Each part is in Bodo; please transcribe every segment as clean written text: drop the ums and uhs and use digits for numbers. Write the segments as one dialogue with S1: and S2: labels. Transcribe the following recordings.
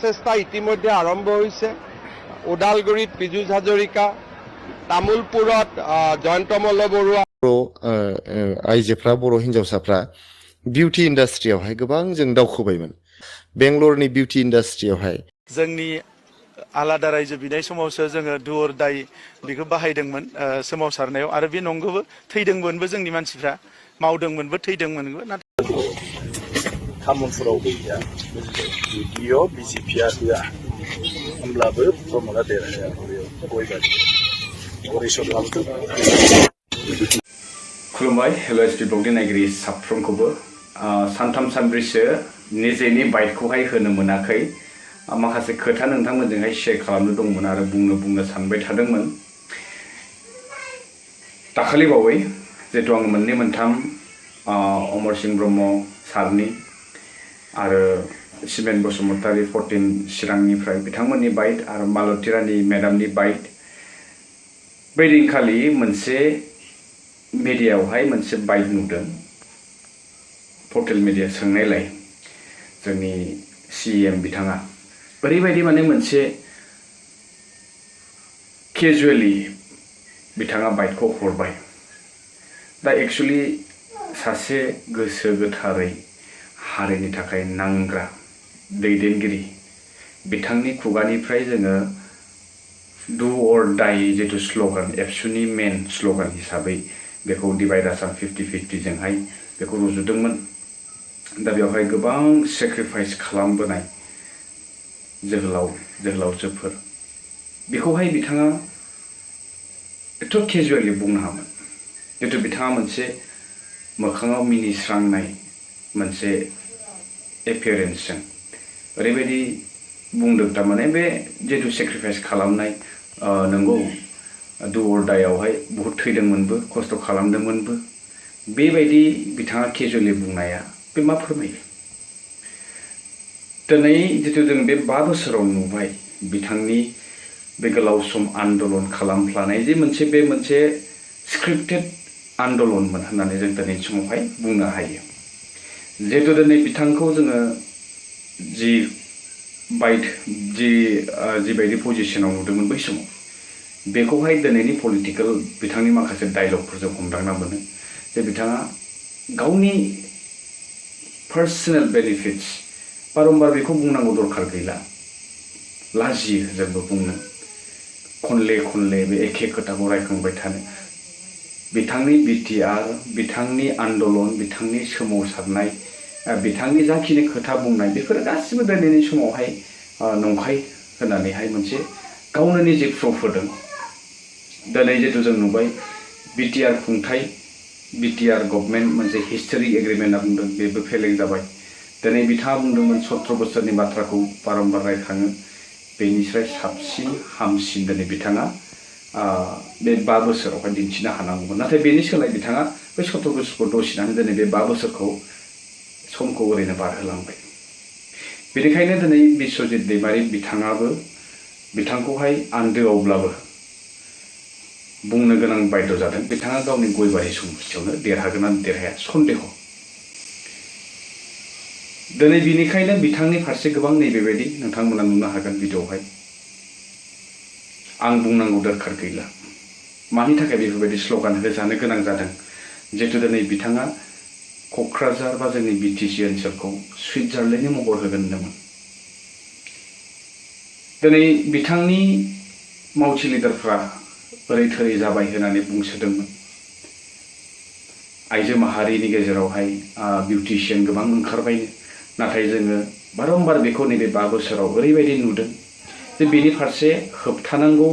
S1: প্ৰচেষ্টা ইতিমধ্যে আৰম্ভ হৈছে। ওদালগুৰিত পীযুষ হাজৰিকা, তামুলপুৰত জয়ন্ত মল্ল বৰুৱা।
S2: आइजोफ्रा बर' हिन्जावसाफ्रा बिउटि इन्डास्ट्रियावहाय गोबां जों दावखोबायमोन। बेंगलरनि बिउटि इन्डास्ट्रियावहाय
S3: जोंनि आलादा रायजो बिनाय समावसो जोङो डु अर डाइ बेखौ बाहायदोंमोन सोमावसारनायाव, आरो बे नंगौबो, थैदोंमोनबो जोंनि मानसिफ्रा, मावदोंमोनबो थैदोंमोनबो।
S4: तामुलपुराव गैया, बिडिअ बिजेपिआ होआ, होमब्लाबो प्रमदआ देरहाया। गयबारि
S5: खुलुमबाय। हेलो एसपि ब्लगनि नायगिरि साफ्रोमखौबो। सानथाम सानब्रैसो निजेनि बाइटखौहाय होनो मोनाखै। माखासे खोथा नोंथांमोनजोंहाय शेयार खालामनो दंमोन आरो बुंनो सानबाय थादोंमोन। दाखालि बावै जिहेतु आं मोननै मोनथाम अमर सिंह ब्रह्म सारनि आरो सिमेन बसुमतारी 14 चिरांनिफ्राय बिथांमोननि बाइट आरो मालती रानी मेडामनि बाइट, बै दिनखालि मोनसे मिडियायावहाय मोनसे बाइट नुदों। पर्टेल मिडिया सोंनायलाय जोंनि CM बिथाङा ओरैबायदि माने मोनसे केजुवेलि बिथाङा बाइटखौ हरबाय। दा एक्चुअली सासे गोसो गोथारै हारिनि थाखाय नांग्रा दैदेनगिरि बिथांनि खुगानिफ्राय जोङो डु अर डाइ जितु स्ल'गान, एबसुनि मेन स्ल'गान हिसाबै बेखौ डिभाइड आसाम 50-50 जोंहाय बेखौ रुजुदोंमोन। दा बेवहाय गोबां सेक्रिफाइस खालामबोनाय जोहोलावजोफोर, बेखौहाय बिथाङा एथ' केजुवेलि बुंनो हामोन। जितु बिथाङा मोनसे मोखाङाव मिनिस्रांनाय मोनसे एपियारेन्सजों ओरैबायदि बुंदों, थारमाने बे जितु सेक्रिफाइस खालामनाय, नंगौ डु अर डाइआवहाय बहुद थैदोंमोनबो, खस्थ' खालामदोंमोनबो, बेबायदि बिथाङा केजुवेलि बुंनाया बे मा फोरमायो? दिनै जितु जों बे 5 बोसोराव नुबाय बिथांनि बे गोलाव सम आन्दलन खालामफ्लानाय जे मोनसे स्क्रिप्टेड आन्दलनमोन होननानै जों दिनैनि समावहाय बुंनो हायो। जिहेतु दिनै बिथांखौ जोङो जिबायदि पजिशनाव नुदोंमोन बै समाव, बेखौहाय दिनैनि पलिटिकेल बिथांनि माखासे डायलगफोरजों हमदांना मोनो जे बिथाङा गावनि पार्सनेल बेनिफिट्स बारम्बार बेखौ बुंनांगौ दरखार गैला, लाजियो जोंबो बुंनो, खनले बे एखे खोथाखौ रायखांबाय थानो। बिथांनि बिटिआर, बिथांनि आन्दलन, बिथांनि सोमावसारनाय, बिथांनि जाखिनि खोथा बुंनाय, बेफोरो गासिबो दिनैनि समावहाय नंखाय होननानैहाय मोनसे गावनो निजे प्रुफ होदों। दिनै जितु जों नुबाय बिटिआर खुंथाय, बिटिआर गभर्नमेन्ट मोनसे हिस्टोरिक एग्रिमेन्ट होनना बुंदों, बेबो फेलें जाबाय। दिनै बिथाङा बुंदोंमोन 17 बोसोरनि बाथ्राखौ बारम्बार रायखाङो, बेनिफ्राय साबसिन हामसिन दिनै बिथाङा बे 5 बोसोरावहाय दिन्थिनो हानांगौमोन। नाथाय बेनि सोलाय बिथाङा बै 17 बोसोरखौ दसिनानै दिनै बे 5 बोसोरखौ समखौ ओरैनो बारहोलांबाय। बेनिखायनो दिनै बिश्वजित दैमारि बिथाङाबो बिथांखौहाय आन्दोआवब्लाबो बुंनो गोनां बायद' जादों। बिथाङा गावनि गयबारि समस्थियावनो देरहागोन ना देरहाया सन्देह। दिनै बिनिखायनो बिथांनि फारसे गोबां नैबेबायदि नोंथांमोना नुनो हागोन भिडिअ'आवहाय। आं बुंनांगौ दरखार गैला मानि थाखाय बेफोरबायदि स्ल'गान होजानो गोनां जादों। जिहेतु दिनै बिथाङा क'क्राझार बा जोंनि BTC ओनसोलखौ सुइजारलेण्डनि महर होगोन होनदोंमोन। दिनै बिथांनि मावथि लिडारफ्रा ओरै थोरै जाबाय होननानै बुंसोदोंमोन। आइजो माहारिनि गेजेरावहाय बिउटिशियान गोबां ओंखारबायनो, नाथाय जोङो बारम्बार बेखौ नैबे 5 बोसोराव ओरैबायदि नुदों जे बेनि फारसे होबथानांगौ,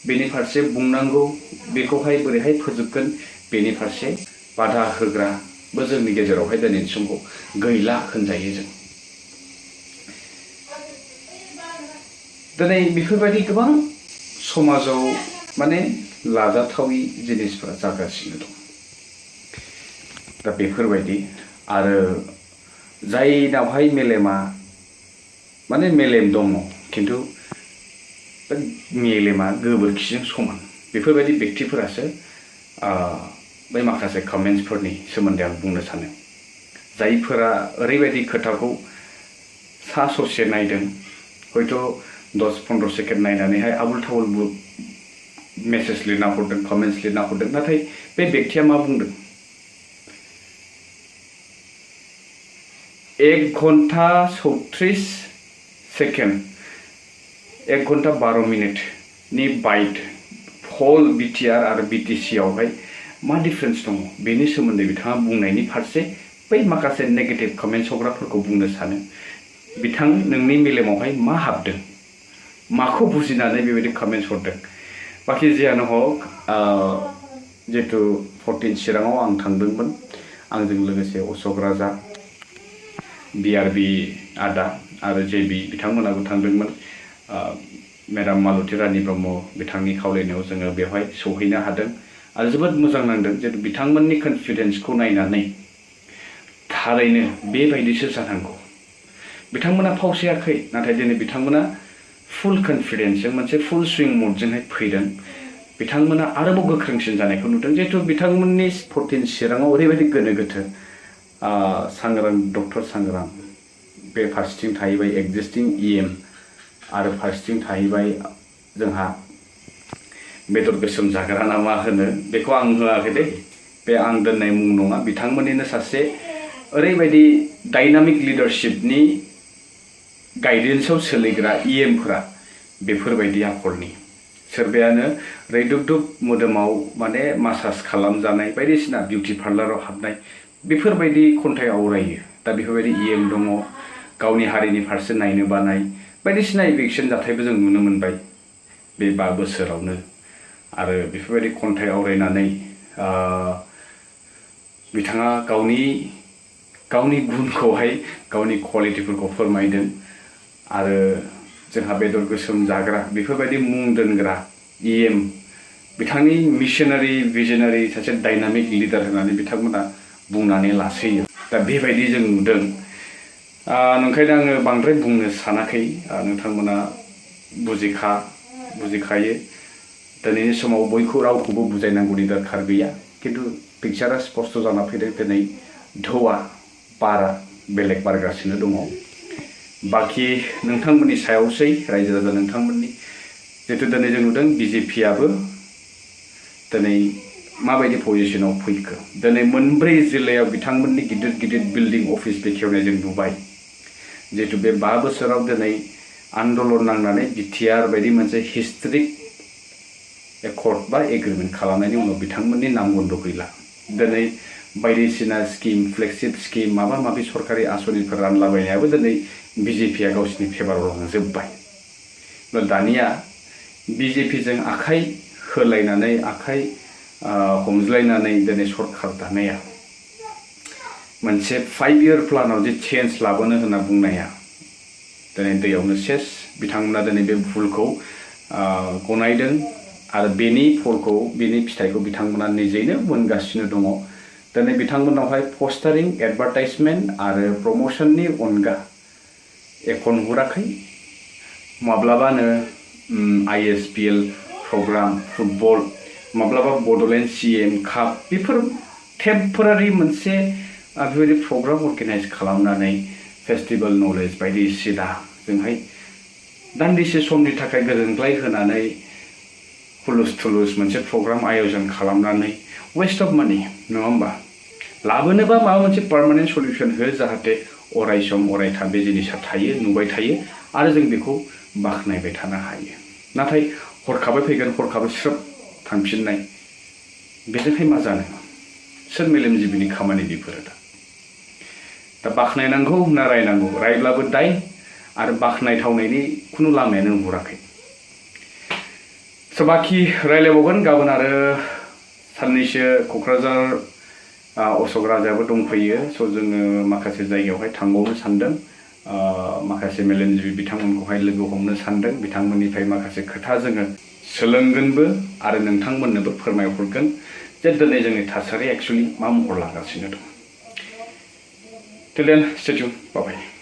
S5: बेनि फारसे बुंनांगौ, बेखौहाय बोरैहाय फोजोबगोन, बेनि फारसे बाधा होग्राबो जोंनि गेजेरावहाय दिनैनि समाव गैला होनजायो जों। दिनै बेफोरबायदि गोबां समाजाव माने लाजाथावि जिनिसफोरा जागासिनो दं। दा बेफोरबायदि आरो जायनावहाय मेलेमा माने मेलेम दङ खिन्थु मेलेमा गोबोरखिजों समान, बेफोरबायदि व्यक्तिफोरासो बै माखासे कमेन्ट्सफोरनि सोमोन्दै आं बुंनो सानो। जायफोरा ओरैबायदि खोथाखौ सा ससे नायदों हयथ' 10-15 सेकेन्ड नायनानैहाय आबुल थाबुल मेसेज लिरना हरदों, कमेन्ट्स लिरना हरदों, नाथाय बे व्यक्तिया मा बुंदों? 1 घन्टा 36 सेकेन्ड, 1 घन्टा 12 मिनिटनि बाइट हल बिटिआर आरो बिटिसि आवहाय मा डिफारेन्स दङ बेनि सोमोन्दै बिथाङा बुंनायनि फारसे बै माखासे नेगेटिभ कमेन्ट्स हरग्राफोरखौ बुंनो सानो, बिथां नोंनि मेलेमावहाय मा हाबदों, माखौ बुजिनानै बेबायदि कमेन्ट्स हरदों? बाखि जियानो हक, जिहेतु 14 चिराङाव आं थांदोंमोन, आंजों लोगोसे अशोक राजा, BRB आदा आरो JB बिथांमोनाबो थांदोंमोन। मेडाम मालती रानी ब्रह्म बिथांनि खावलायनायाव जोङो बेवहाय सौहैनो हादों आरो जोबोद मोजां नांदों। जिहेतु बिथांमोननि कनफिडेन्सखौ नायनानै थारैनो बेबायदिसो जानांगौ। बिथांमोना फावसायाखै, नाथाय दिनै बिथांमोना फुल कनफिडेन्सजों मोनसे फुल सुइं मुडजोंहाय फैदों। बिथांमोना आरोबाव गोख्रोंसिन जानायखौ नुदों। जिहेतु बिथांमोननि 14 चिराङाव ओरैबायदि गोनो गोथो, सांग्रां डक्टर सांग्रां, बे फारसेथिं थाहैबाय एक्जिस्टिं EM आरो फारसेथिं थाहैबाय जोंहा बेदर गोसोम जाग्रा ना मा होनो, बेखौ आं होआखै दे, बे आं दोननाय मुं नङा। बिथांमोननिनो सासे ओरैबायदि डाइनामिक लिडारशिपनि गाइडेन्सआव सोलिग्रा EMफोरा बेफोरबायदि आखलनि। सोरबायानो रैदुबदुब मोदोमाव माने मासाज खालामजानाय बायदिसिना बिउटि पार्लाराव हाबनाय बेफोरबायदि खन्थाइ आवरायो। दा बेफोरबायदि EM दङ, गावनि हारिनि फारसे नायनो बानाय बायदिसिना इभिक्सन जाथायबो जों नुनो मोनबाय बे 5 बोसोरावनो। आरो बेफोरबायदि खन्थाइ आवरायनानै बिथाङा गावनि गुनखौहाय, गावनि क्वालिटिफोरखौ फोरमायदों। आरो जोंहा बेदर गोसोम जाग्रा बेफोरबायदि मुं दोनग्रा EM, बिथांनि मिशनारि भिजनारि सासे डाइनामिक लिडार होननानै बिथांमोना बुंनानै लासोयो। दा बेबायदि जों नुदों। नंखायनो आङो बांद्राय बुंनो सानाखै, नोंथांमोना बुजिखायो। दिनैनि समाव बयखौ रावखौबो बुजायनांगौनि दरखार गैया, खिन्थु पिक्चारा स्पष्ट जाना फैदों। दिनै ढौआ बारा बेलेग बारगासिनो दङ। बाखि नोंथांमोननि सायावसै, रायजो राजा नोंथांमोननि। जिहेतु दिनै जों नुदों BJPआबो दिनै माबायदि पजिशनाव फैखो। दिनै मोनब्रै जिल्लायाव बिथांमोननि गिदिर गिदिर बिल्डिं अफिस बेखेवनाय जों नुबाय। जिहेतु बे 5 बोसोराव दिनै आन्दलन नांनानै BTR बायदि मोनसे हिस्टरिक एकर्ड बा एग्रिमेन्ट खालामनायनि उनाव बिथांमोननि नाम बन्द गैला। दिनै बायदिसिना स्किम, फ्लेगशिप स्किम, माबा माबि सरकारि आसनिफोर रानलाबायनायाबो दिनै BJPआ गावसिनि फेभाराव लांजोब्बाय। दानिया BJPजों आखाइ होलायनानै, आखाइ हमज्लायनानै दिनै सरकार दानाया मोनसे 5 year प्लानाव जे चेन्ज लाबोनो होनना बुंनाया दिनै दैयावनो सेस। बिथांमोना दिनै बे भुलखौ गनायदों आरो बेनि फलखौ, बेनि फिथाइखौ बिथांमोना निजेनो मोनगासिनो दङ। दिनै बिथांमोनावहाय पस्टारिं, एडभार्टाइजमेन्ट आरो प्रमोशननि अनगा एख' नुहुराखै। माब्लाबानो ISPL प्रग्राम, फुटबल, माब्लाबा बड'लेण्ड CM काप, बेफोर टेम्परारि मोनसे बेबायदि प्रग्राम अर्गेनाइज खालामनानै फेस्टिभेल नलेज बायदिसिना जोंहाय दान्दिसे समनि थाखाय गोजोनग्लाय होनानै हुलुस थुलुस मोनसे प्रग्राम आयोजन खालामनानै वेस्ट अफ मानि, नङा होमबा? लाबोनोबा माबा मोनसे पार्मानेन्ट सल्युसन हो, जाहाथे अराय सम अरायथा बे जिनिसा थायो, नुबाय थायो आरो जों बेखौ बाख्नायबाय थानो हायो। नाथाय हरखाबै फैगोन, हरखाबै स्रोब थांफिननाय, बेजोंहाय मा जानो? सोर मेलेमजिबिनि खामानि बेफोरो? दा बाख्नायनांगौ ना रायनांगौ? रायब्लाबो दाय आरो बाख्नायथावनायनि खुनु लामायानो नुहुराखै। स' बाखि रायलायबावगोन गाबोन आरो साननैसो क'क्राझार अशोक राजायाबो दंफैयो। स' जोङो माखासे जायगायावहाय थांबावनो सानदों। माखासे मेलेमजिबि बिथांमोनखौहाय लोगो हमनो सानदों। बिथांमोननिफ्राय माखासे खोथा जोङो सोलोंगोनबो आरो नोंथांमोननोबो फोरमायहरगोन जे दिनै जोंनि थासारिया एक्सुवेलि मा महर लागासिनो दं। Till then, stay tuned. Bye-bye.